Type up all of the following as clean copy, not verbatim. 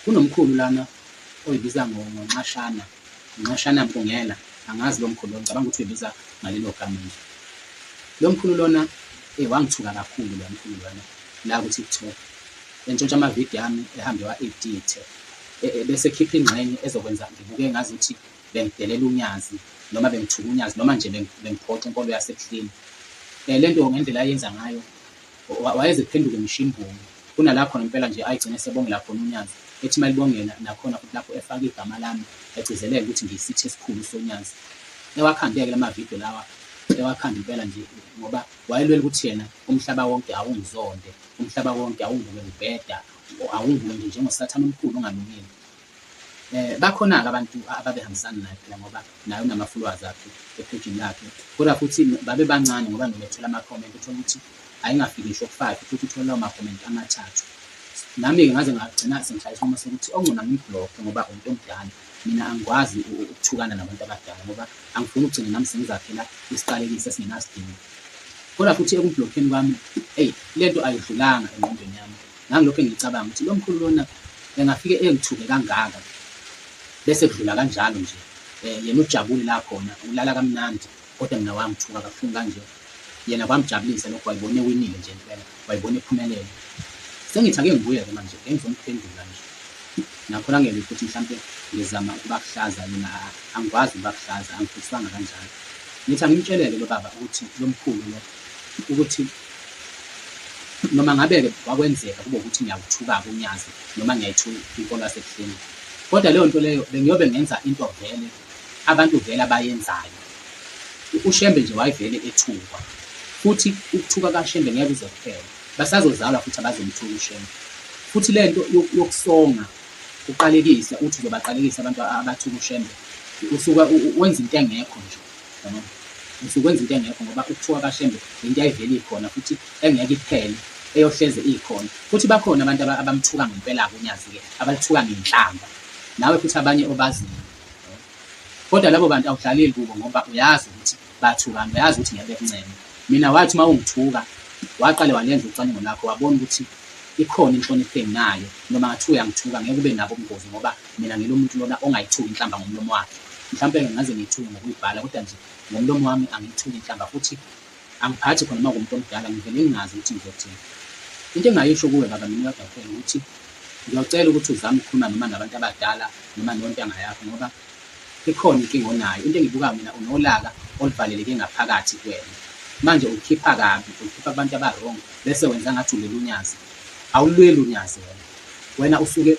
Kunomkhulu lana oyibiza ngoNxashana, uNxashana Mpungela, angazi lo mkhulu lo, ngicabanga ukuthi uyibiza ngalelo gama nje. Lo mkhulu lona wangithuka kakhulu lo mkhulu lona la ku-TikTok, entshontsha amavidiyo ami ehambe ewa-edithe, bese ekhipha ingxenye ezokwenza ngibuke ngazuthi bengidelela uNyazi noma bengithuka uNyazi noma nje bengiphoxa inkolo yaseBuhleni. Le nto ngendlela ayenza ngayo wayeze kuphenduke ngisho imbongi. Kunala khona impela nje ayigcine esebongela khona uNyazi, ethi uma elibongela nakhona futhi lapho efaka igama lami egcizelela ukuthi ngiyisitha esikhulu soNyazi. Ewakhande-ke la mavidiyo lawa, ewakhanda impela nje ngoba wayelwela ukuthi yena umhlaba wonke awungizonde, umhlaba wonke awungibuke ngibheda, awungibuke nje njengoSathane omkhulu ongalungile. Bakhona-ke abantu ababehambisana naye phela ngoba naye unama-followers akhe ephejini lakhe, kodwa futhi babebancane ngoba noma ethola ama-comment uthole ukuthi ayingafiki ngisho ku-five, futhi uthole lawo ma-comment amathathu. Nami-ke ngaze ngagcina sengishaya isinqumo sokuthi okungcono ngim-block-e ngoba umuntu omdala, mina angikwazi ukuthukana nabantu abadala ngoba angifuni ukugcina nami sengizakhela isiqalekiso esingenasidingo. Kodwa futhi eku-block-eni kwami, eyi le nto ayidlulanga engqondweni yami. Ngangilokhu ngicabanga ukuthi lo mkhulu lona engafike engithuke kangaka bese kudlula kanjalo nje, yena ujabule la khona ulala kamnandi kodwa mina wangithuka kabuhlungu kanje. Yena kwamjabulisa lokho, wayibona ewinile nje impela, wayibona ephumelele. Sengithi ake ngibuye-ke manje ngeke ngizomphendula nje. Nakhona ngeke futhi mhlampe ngizama ukubakuhlaza mina angikwazi ukubakuhlaza, angikhuliswanga kanjalo. Ngithi angimtsheleke lo baba ukuthi lo mkhulu lo ukuthi noma ngabe-ke kwakwenzeka kube ukuthi ngiyawuthuka-ke uNyazi noma ngiyayithuka inkolo yaseBuhleni, kodwa leyo nto leyo bengiyobe ngenza into vele abantu vele abayenzayo. UShembe nje wayevele ethukwa, futhi ukuthuka kaShembe ngeke kuze kuphele, basazozalwa futhi abazomthuka uShembe. Futhi le nto yokusonga uqalekise uthi uzobaqalekisa abantu abathuka uShembe, usuke wenza into engekho nje, yabona. Usuke wenza into engekho ngoba ukuthuka kaShembe into eyayivele ikhona futhi engeke iphele, eyohleze ikhona. Futhi bakhona abantu abamthuka ngempela-ke uNyazi-ke, abalithuka ngenhlamba, nawe futhi abanye obaziyo. Kodwa labo bantu awudlaleli kubo ngoba uyazi ukuthi bathukani, uyazi ukuthi ngeke bekuncenge. Mina wathi uma ungithuka, waqale walenza ucwaningo lwakho wabona ukuthi ikhona inhlonipho enginayo, noma ngathiwa uyangithuka ngeke ube nabo ubungozi ngoba mina ngilo muntu lona ongayithuki inhlamba ngomlomo wakhe. Mhlampe-ke ngingaze ngiyithuke ngokuyibhala kodwa nje ngomlomo wami angiyithuki inhlamba futhi angiphathi khona uma kuwumuntu omdala ngivele ngingazi ukuthi ngizothini. Into engingayisho kuwe baba mina kodwa kuphela ukuthi ngiyocela ukuthi uzame ukukhuluma noma nabantu abadala noma nontanga yakho ngoba ikhona inkinga onayo. Into engiyibukayo mina unolaka oluvaleleke ngaphakathi kuwena. Manje ulikhipha kabi, ulikhipha kubantu aba-wrong bese wenza ngathi ulwela uNyazi. Awulweli uNyazi wena. Wena usuke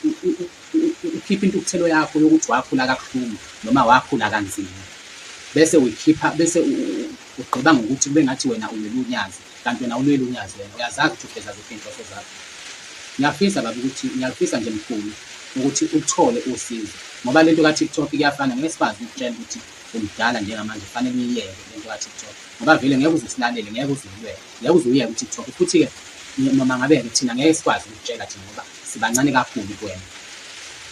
ukhipha intukuthelo yakho yokuthi wakhula kabuhlungu noma wakhula kanzima bese uyikhipha bese ugqiba ngokuthi kube ngathi wena ulwela uNyazi, kanti wena awulweli uNyazi wena uyazazi ukuthi ufeza ziphi iy'nhloso zakho. Ngiyafisa baba ukuthi ngiyafisa nje mkhulu ukuthi uthole usizo ngoba lento ka-TikTok kuyafana, ngeke sikwazi ukukutshela ukuthi umdala njengamanje kufanele uyiyeke lento ka-TikTok ngoba vele ngeke uze usilalele, ngeke uze uyilwele, ngeke uze uyiyeke u-TikTok. Futhi-ke noma ngabe-ke thina ngeke sikwazi ukukutshela thina ngoba sibancane kakhulu kuwena.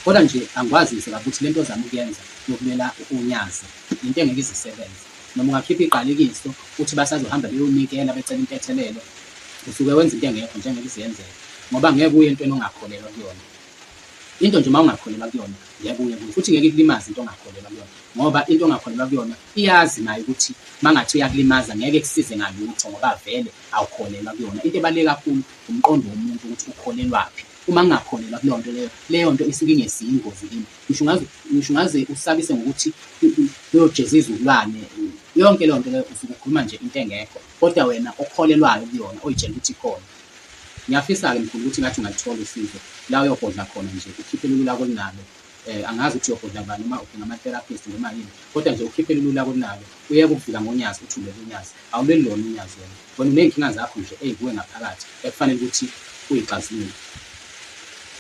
Kodwa nje angikwazise baba ukuthi lento ozama ukuyenza yokulwela uNyazi into engeke ize isebenze. Noma ungakhipha iy'qalekiso uthi basazohamba beyonikela becela intethelelo, usuke wenza into engekho nje engeke ize yenzeke ngoba ngeke uye entweni ongakholelwa kuyona. Into nje uma ungakholelwa kuyona ngeke uye kuyo futhi ngeke ikulimaze into ongakholelwa kuyona ngoba into ongakholelwa kuyona iyazi nayo ukuthi uma ngathi uyakulimaza ngeke kusize ngalutho ngoba vele awukholelwa kuyona. Into ebaluleke kakhulu umqondo womuntu ukuthi ukholelwaphi. Uma ngingakholelwa kuleyo nto leyo, leyo nto isuke ingesiyo ingozi kimi. Ngisho ungaze ngisho ungaze usabise ngokuthi kuyojeza izizukulwane, yonke leyo nto leyo usuke ukhuluma nje into engekho, kodwa wena okholelwayo kuyona oyitshela ukuthi ikhona. Ngiyafisa-ke mkhulu ukuthi ngathi ungalithola usizo la uyobhodla khona nje ukhiphe lolu laka olunalo. Angazi ukuthi uyobhodla bani noma udinga ama-therapist noma yini, kodwa nje ukhiphe lolu laka olunalo, uyeke ukuvika ngoNyazi uthi ulwela uNyazi. Awulweli lona uNyazi wena. Wena uney'nkinga zakho nje ey'kuwe ngaphakathi ekufanele ukuthi uyixazulule.